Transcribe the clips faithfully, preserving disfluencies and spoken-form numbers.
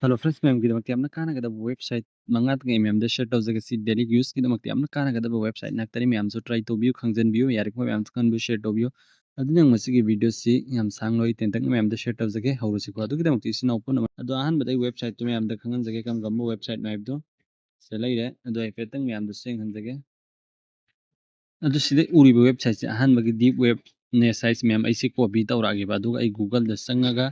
Hello friends, ꯃꯌꯥꯝꯒꯤꯗꯃꯛꯇ ꯌꯥꯝꯅ ꯀꯥꯟꯅꯒꯗꯕ website ꯃꯉꯥ ꯇꯪ ꯑꯩ ꯃꯌꯥꯝꯗ share ꯇꯧꯖꯒꯦ꯫ ꯁꯤ daily use ꯀꯤꯗꯃꯛꯇ ꯌꯥꯝꯅ ꯀꯥꯟꯅꯒꯗꯕ website ꯉꯥꯛꯇꯅꯤ꯫ ꯃꯌꯥꯝꯁꯨ try ꯇꯧꯕꯤꯌꯨ, ꯈꯪꯖꯟꯕꯤꯌꯨ, ꯌꯥꯔꯤꯕ ꯃꯌꯥꯝꯁꯨ ꯈꯪꯕꯤꯌꯨ, share ꯇꯧꯕꯤꯌꯨ꯫ ꯑꯗꯨꯅ ꯃꯁꯤꯒꯤ video ꯁꯤ ꯌꯥꯝ ꯁꯥꯡꯂꯣꯏ, ꯇꯦꯟꯇꯛꯅ ꯃꯌꯥꯝꯗ share ꯇꯧꯖꯒꯦ꯫ ꯍꯧꯔꯁꯤꯀꯣ꯫ ꯑꯗꯨꯒꯤꯗꯃꯛꯇ ꯏꯆꯤꯟ ꯏꯅꯥꯎ ꯄꯨꯝꯅꯃꯛ, ꯑꯗꯣ ꯑꯍꯥꯟꯕꯗ ꯑꯩ website ꯇꯨ ꯃꯌꯥꯝꯗ ꯈꯪꯍꯟꯖꯒꯦ, ꯀꯔꯝ ꯀꯔꯝꯕ website ꯅꯣ ꯍꯥꯏꯕꯗꯣ꯫ ꯁꯤꯗ ꯂꯩꯔꯦ꯫ ꯑꯗꯣ ꯍꯥꯏꯐꯦꯠꯇꯪ ꯃꯌꯥꯝꯗꯁꯨ ꯌꯦꯡꯍꯟꯖꯒꯦ꯫ ꯑꯗꯨ ꯁꯤꯗ ꯎꯔꯤꯕ website ꯁꯦ ꯑꯍꯥꯟꯕꯒꯤ deep web niche ꯍꯥꯏꯁꯤ ꯃꯌꯥꯝ, ꯑꯩꯁꯤ copy ꯇꯧꯔꯛꯑꯒꯦꯕ꯫ ꯑꯗꯨꯒ ꯑꯩ Google ꯗ ꯆꯪꯉꯒ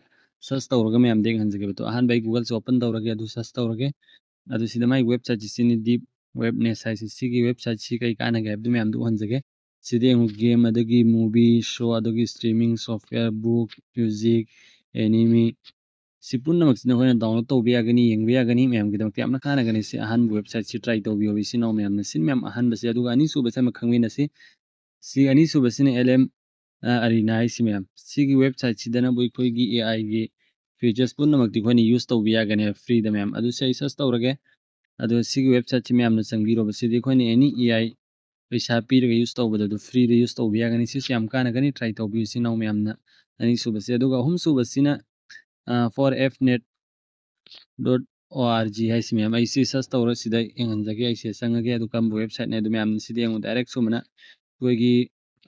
search ꯇꯧꯔꯒ ꯃꯌꯥꯝꯗ ꯌꯦꯡꯍꯟꯖꯒꯦꯕ꯫ ꯑꯗꯣ ꯑꯍꯥꯟꯕ ꯑꯩ Google ꯁꯦ open ꯇꯧꯔꯒꯦ, ꯑꯗꯨ search ꯇꯧꯔꯒꯦ꯫ ꯑꯗꯨ ꯁꯤꯗ ꯃꯥꯏ website ꯁꯤ ꯁꯤꯅꯤ, deep web niche ꯍꯥꯏꯁꯤ꯫ ꯁꯤꯒꯤ website ꯁꯤ ꯀꯩ ꯀꯥꯟꯅꯒꯦ ꯍꯥꯏꯕꯗꯨ ꯃꯌꯥꯝꯗ ꯎꯍꯟꯖꯒꯦ꯫ ꯁꯤꯗ ꯌꯦꯡꯉꯨ, game, ꯑꯗꯒꯤ movie, show, ꯑꯗꯒꯤ streaming software, book, music, anime, ꯁꯤ ꯄꯨꯝꯅꯃꯛꯁꯤ ꯅꯈꯣꯏꯅ download ꯇꯧꯕ ꯌꯥꯒꯅꯤ, ꯌꯦꯡꯕ ꯌꯥꯒꯅꯤ꯫ ꯃꯌꯥꯝꯒꯤꯗꯃꯛꯇ ꯌꯥꯝꯅ ꯀꯥꯟꯅꯒꯅꯤ꯫ ꯁꯤ ꯑꯍꯥꯟꯕ website ꯁꯤ try ꯇꯧꯕꯤꯌꯣ, ꯏꯆꯤꯟ ꯏꯅꯥꯎ ꯃꯌꯥꯝꯅ꯫ ꯁꯤ ꯃꯌꯥꯝ ꯑꯍꯥꯟꯕꯁꯦ꯫ ꯑꯗꯨꯒ ꯑꯅꯤꯁꯨꯕꯁꯦ ꯑꯃ ꯈꯪꯃꯤꯟꯅꯁꯤ꯫ ꯁꯤ ꯑꯅꯤꯁꯨꯕꯁꯤꯅ L M, ꯑ, Arena ꯍꯥꯏꯁꯤ ꯃꯌꯥꯝ꯫ ꯁꯤꯒꯤ website ꯁꯤꯗꯅꯕꯨ ꯑꯩꯈꯣꯏꯒꯤ A I ꯒꯤ features ꯄꯨꯝꯅꯃꯛꯇꯤ ꯑꯩꯈꯣꯏꯅ use ꯇꯧꯕ ꯌꯥꯒꯅꯤ free ꯗ ꯃꯌꯥꯝ꯫ ꯑꯗꯨ ꯁꯤ ꯑꯩ search ꯇꯧꯔꯒꯦ꯫ ꯑꯗꯣ ꯁꯤꯒꯤ website ꯁꯤ ꯃꯌꯥꯝꯅ ꯆꯪꯕꯤꯔꯣꯕ꯫ ꯁꯤꯗꯤ ꯑꯩꯈꯣꯏꯅ any A I ꯄꯩꯁꯥ ꯄꯤꯔꯒ use ꯇꯧꯕꯗ ꯑꯗꯨ free ꯗ use ꯇꯧꯕ ꯌꯥꯒꯅꯤ꯫ ꯁꯤꯁꯨ ꯌꯥꯝ ꯀꯥꯟꯅꯒꯅꯤ, try ꯇꯧꯕꯤꯌꯨ ꯏꯆꯤꯟ ꯏꯅꯥꯎ ꯃꯌꯥꯝꯅ꯫ ꯑꯅꯤꯁꯨꯕꯁꯦ꯫ ꯑꯗꯨꯒ ꯑꯍꯨꯝꯁꯨꯕꯁꯤꯅ, ꯑ, four F net dot O R G ꯍꯥꯏꯁꯤ ꯃꯌꯥꯝ꯫ ꯑꯩ ꯁꯤ search ꯇꯧꯔ ꯁꯤꯗ ꯌꯦꯡꯍꯟꯖꯒꯦ꯫ ꯑꯩ ꯁꯤꯗ ꯆꯪꯉꯒꯦ꯫ ꯑꯗꯨ ꯀꯔꯝꯕ website ꯅꯣ ꯑꯗꯨ ꯃꯌꯥꯝꯅ ꯁꯤꯗ ꯌꯦꯡꯉꯨ꯫ Direct ꯁꯨꯃꯥꯏꯅ ꯑꯩꯈꯣꯏꯒꯤ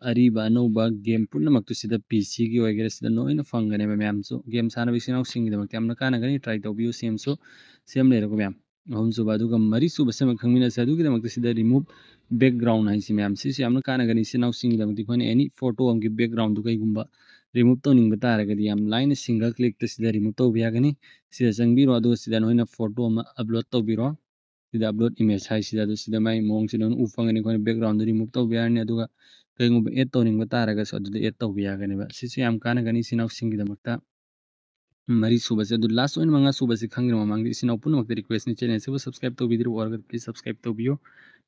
ꯑꯔꯤꯕ ꯑꯅꯧꯕ game ꯄꯨꯝꯅꯃꯛꯇꯨ ꯁꯤꯗ P C ꯒꯤ ꯑꯣꯏꯒꯦꯔꯥ ꯁꯤꯗ ꯂꯣꯏꯅ ꯐꯪꯒꯅꯦꯕ ꯃꯌꯥꯝꯁꯨ꯫ Game ꯁꯥꯟꯅꯕ ꯏꯆꯤꯟ ꯏꯅꯥꯎꯁꯤꯡꯒꯤꯗꯃꯛꯇ ꯌꯥꯝꯅ ꯀꯥꯟꯅꯒꯅꯤ, try ꯇꯧꯕꯤꯌꯨ ꯁꯦꯝꯁꯨ꯫ ꯁꯦꯝ ꯂꯩꯔꯦꯀꯣ ꯃꯌꯥꯝ꯫ ꯑꯍꯨꯝꯁꯨꯕ꯫ ꯑꯗꯨꯒ ꯃꯔꯤꯁꯨꯕꯁꯦ ꯑꯃ ꯈꯪꯃꯤꯟꯅꯁꯦ꯫ ꯑꯗꯨꯒꯤꯗꯃꯛꯇ ꯁꯤꯗ remove background ꯍꯥꯏꯁꯤ ꯃꯌꯥꯝ꯫ ꯁꯤꯁꯨ ꯌꯥꯝꯅ ꯀꯥꯟꯅꯒꯅꯤ ꯏꯆꯤꯟ ꯏꯅꯥꯎꯁꯤꯡꯒꯤꯗꯃꯛꯇ꯫ ꯑꯩꯈꯣꯏꯅ any photo ꯑꯃꯒꯤ background ꯗꯨ ꯀꯩꯒꯨꯝꯕ remove ꯇꯧꯅꯤꯡꯕ ꯇꯥꯔꯒꯗꯤ ꯌꯥꯝ ꯂꯥꯏꯅ single click ꯇ ꯁꯤꯗ remove ꯇꯧꯕ ꯌꯥꯒꯅꯤ꯫ ꯁꯤꯗ ꯆꯪꯕꯤꯔꯣ, ꯑꯗꯨꯒ ꯁꯤꯗ ꯅꯈꯣꯏꯅ photo ꯑꯃ upload ꯇꯧꯕꯤꯔꯣ꯫ ꯁꯤꯗ upload image ꯍꯥꯏꯁꯤꯗ, ꯑꯗꯨ ꯁꯤꯗ ꯃꯥꯏ ꯃꯑꯣꯡꯁꯤꯗ ꯑꯗꯨꯝ ꯎ ꯐꯪꯒꯅꯤ꯫ ꯑꯩꯈꯣꯏꯅ background ꯗꯨ remove ꯇꯧꯕ ꯌꯥꯔꯅꯤ, ꯑꯗꯨꯒ ꯀꯩꯒꯨꯝꯕ add ꯇꯧꯅꯤꯡꯕ ꯇꯥꯔꯒꯁꯨ ꯑꯗꯨꯗ add ꯇꯧꯕ ꯌꯥꯒꯅꯦꯕ꯫ ꯁꯤꯁꯨ ꯌꯥꯝ ꯀꯥꯟꯅꯒꯅꯤ ꯏꯆꯤꯟ ꯏꯅꯥꯎꯁꯤꯡꯒꯤꯗꯃꯛꯇ꯫ ꯃꯔꯤ ꯁꯨꯕꯁꯦ꯫ ꯑꯗꯨ last ꯑꯣꯏꯅ ꯃꯉꯥ ꯁꯨꯕꯁꯤ ꯈꯪꯗ꯭ꯔꯤꯉꯩ ꯃꯃꯥꯡꯗ ꯏꯆꯤꯟ ꯏꯅꯥꯎ ꯄꯨꯝꯅꯃꯛꯇ request ꯅꯤ, channel ꯑꯁꯤꯕꯨ subscribe ꯇꯧꯕꯤꯗ꯭ꯔꯤꯕ ꯑꯣꯏꯔꯒꯗꯤ please subscribe ꯇꯧꯕꯤꯌꯨ꯫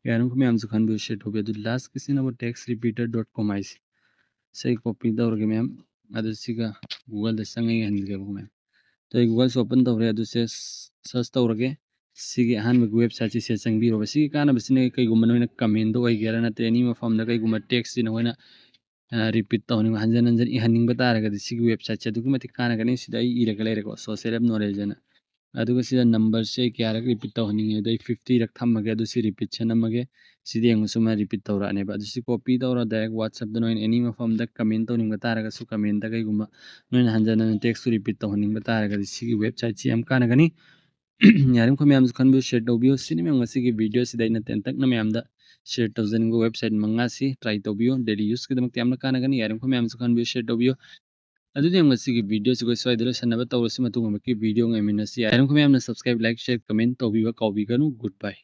ꯌꯥꯔꯤꯕ ꯃꯌꯥꯝꯁꯨ ꯈꯟꯕꯤꯌꯨ, share ꯇꯧꯕꯤꯌꯨ꯫ ꯑꯗꯨ last ꯀꯤꯁꯤꯅ text repeater dot com ꯍꯥꯏꯁꯤ꯫ ꯁꯤ ꯑꯩ copy ꯇꯧꯔꯒꯦ ꯃꯌꯥꯝ꯫ ꯑꯗꯨ ꯁꯤꯒ Google ꯗ ꯆꯪꯉꯒ ꯌꯦꯡꯍꯟꯒꯦꯕꯀꯣ ꯃꯌꯥꯝ꯫ ꯑꯗꯣ ꯑꯩ Google ꯁꯦ open ꯇꯧꯔꯦ꯫ ꯑꯗꯨ ꯁꯦ search ꯇꯧꯔꯒꯦ꯫ ꯁꯤꯒꯤ ꯑꯍꯥꯟꯕꯒꯤ website ꯁꯤ ꯁꯤꯗ ꯆꯪꯕꯤꯔꯣꯕ꯫ ꯁꯤꯒꯤ ꯀꯥꯟꯅꯕꯁꯤꯅ ꯀꯩꯒꯨꯝꯕ ꯅꯣꯏꯅ comment ꯗ ꯑꯣꯏꯒꯦꯔꯥ ꯅꯠꯇ꯭ꯔꯦ any ꯃꯐꯝꯗ ꯀꯩꯒꯨꯝꯕ text ꯁꯤ ꯅꯈꯣꯏꯅ, ꯑ, repeat ꯇꯧꯍꯟꯅꯤꯡꯕ, ꯍꯟꯖꯟ ꯍꯟꯖꯟ ꯏꯍꯟꯅꯤꯡꯕ ꯇꯥꯔꯒꯗꯤ ꯁꯤꯒꯤ website ꯁꯦ ꯑꯗꯨꯛꯀꯤ ꯃꯇꯤꯛ ꯀꯥꯟꯅꯒꯅꯤ꯫ ꯁꯤꯗ ꯑꯩ ꯏꯔꯒ ꯂꯩꯔꯦꯀꯣ, social app knowledge ꯍꯥꯏꯅ꯫ ꯑꯗꯨꯒ ꯁꯤꯗ ꯅꯝꯕꯔꯁꯦ ꯑꯩ ꯀꯌꯥꯔꯛ ꯔꯤꯄꯤꯠ ꯇꯧꯍꯟꯅꯤꯡꯉꯦ? ꯑꯗꯣ ꯑꯩ ꯐꯤꯐꯇꯤꯔꯛ ꯊꯝꯃꯒꯦ꯫ ꯑꯗꯨ ꯁꯤ ꯔꯤꯄꯤꯠꯁꯟ ꯑꯃꯒꯤ ꯁꯤꯗ ꯌꯦꯡꯉꯨ, ꯁꯨꯃꯥꯏꯅ ꯔꯤꯄꯤꯠ ꯇꯧꯔꯛꯑꯅꯦꯕ꯫ ꯑꯗꯨ ꯁꯤ ꯀꯣꯄꯤ ꯇꯧꯔ ꯗꯥꯏꯔꯦꯛ WhatsApp-ꯇ ꯅꯣꯏꯅ ꯑꯦꯅꯤ ꯃꯐꯝꯗ ꯀꯃꯦꯟ ꯇꯧꯅꯤꯡꯕ ꯇꯥꯔꯒꯁꯨ ꯀꯃꯦꯟꯗ ꯀꯩꯒꯨꯝꯕ ꯅꯣꯏꯅ ꯍꯟꯖꯟ ꯍꯟꯖꯟ ꯇꯦꯛꯁꯇꯨ ꯔꯤꯄꯤꯠ ꯇꯧꯍꯟꯅꯤꯡꯕ ꯇꯥꯔꯒꯗꯤ ꯁꯤꯒꯤ ꯋꯦꯕꯁꯥꯏꯠꯁꯤ ꯌꯥꯝ ꯀꯥꯟꯅꯒꯅꯤ꯫ ꯌꯥꯔꯤꯃꯈꯩ ꯃꯌꯥꯝꯁꯨ ꯈꯟꯕꯤꯌꯨ, ꯁꯤꯌꯔ ꯇꯧꯕꯤꯌꯨ꯫ ꯁꯤꯅꯤ ꯃꯌꯥꯝ ꯉꯁꯤꯒꯤ ꯚꯤꯗꯤꯑꯣꯁꯤꯗ ꯑꯩꯅ ꯇꯦꯟꯇꯛꯅ ꯃꯌꯥꯝꯗ ꯁꯤꯌꯔ ꯇꯧꯖꯅꯤꯡꯕ ꯋꯦꯕꯁꯥꯏꯠ ꯃꯉꯥꯁꯤ ꯇ꯭ꯔꯥꯏ ꯇꯧꯕꯤꯌꯨ꯫ ꯗꯦꯂꯤ ꯌꯨꯁꯀꯤꯗꯃꯛꯇ ꯌꯥꯝꯅ ꯀꯥꯟꯅꯒꯅꯤ꯫ ꯌꯥꯔꯤꯃꯈꯩ ꯃꯌꯥꯝꯁꯨ ꯈꯟꯕꯤꯌꯨ, ꯁꯤꯌꯔ ꯇꯧꯕꯤꯌꯨ꯫ ꯑꯗꯨꯗꯤ ꯌꯥꯝ ꯉꯁꯤꯒꯤ ꯚꯤꯗꯤꯑꯣꯁꯤ ꯑꯩꯈꯣꯏ ꯁ꯭ꯋꯥꯏꯗ ꯂꯣꯏꯁꯟꯅꯕ ꯇꯧꯔꯁꯤ꯫ ꯃꯇꯨꯡ ꯑꯃꯨꯛꯀꯤ ꯚꯤꯗꯤꯑꯣ ꯉꯥꯏꯃꯤꯟꯅꯁꯤ꯫ ꯌꯥꯔꯤꯃꯈꯩ ꯃꯌꯥꯝꯅ subscribe, like, share, comment ꯇꯧꯕꯤꯕ ꯀꯥꯎꯕꯤꯒꯅꯨ꯫ Goodbye꯫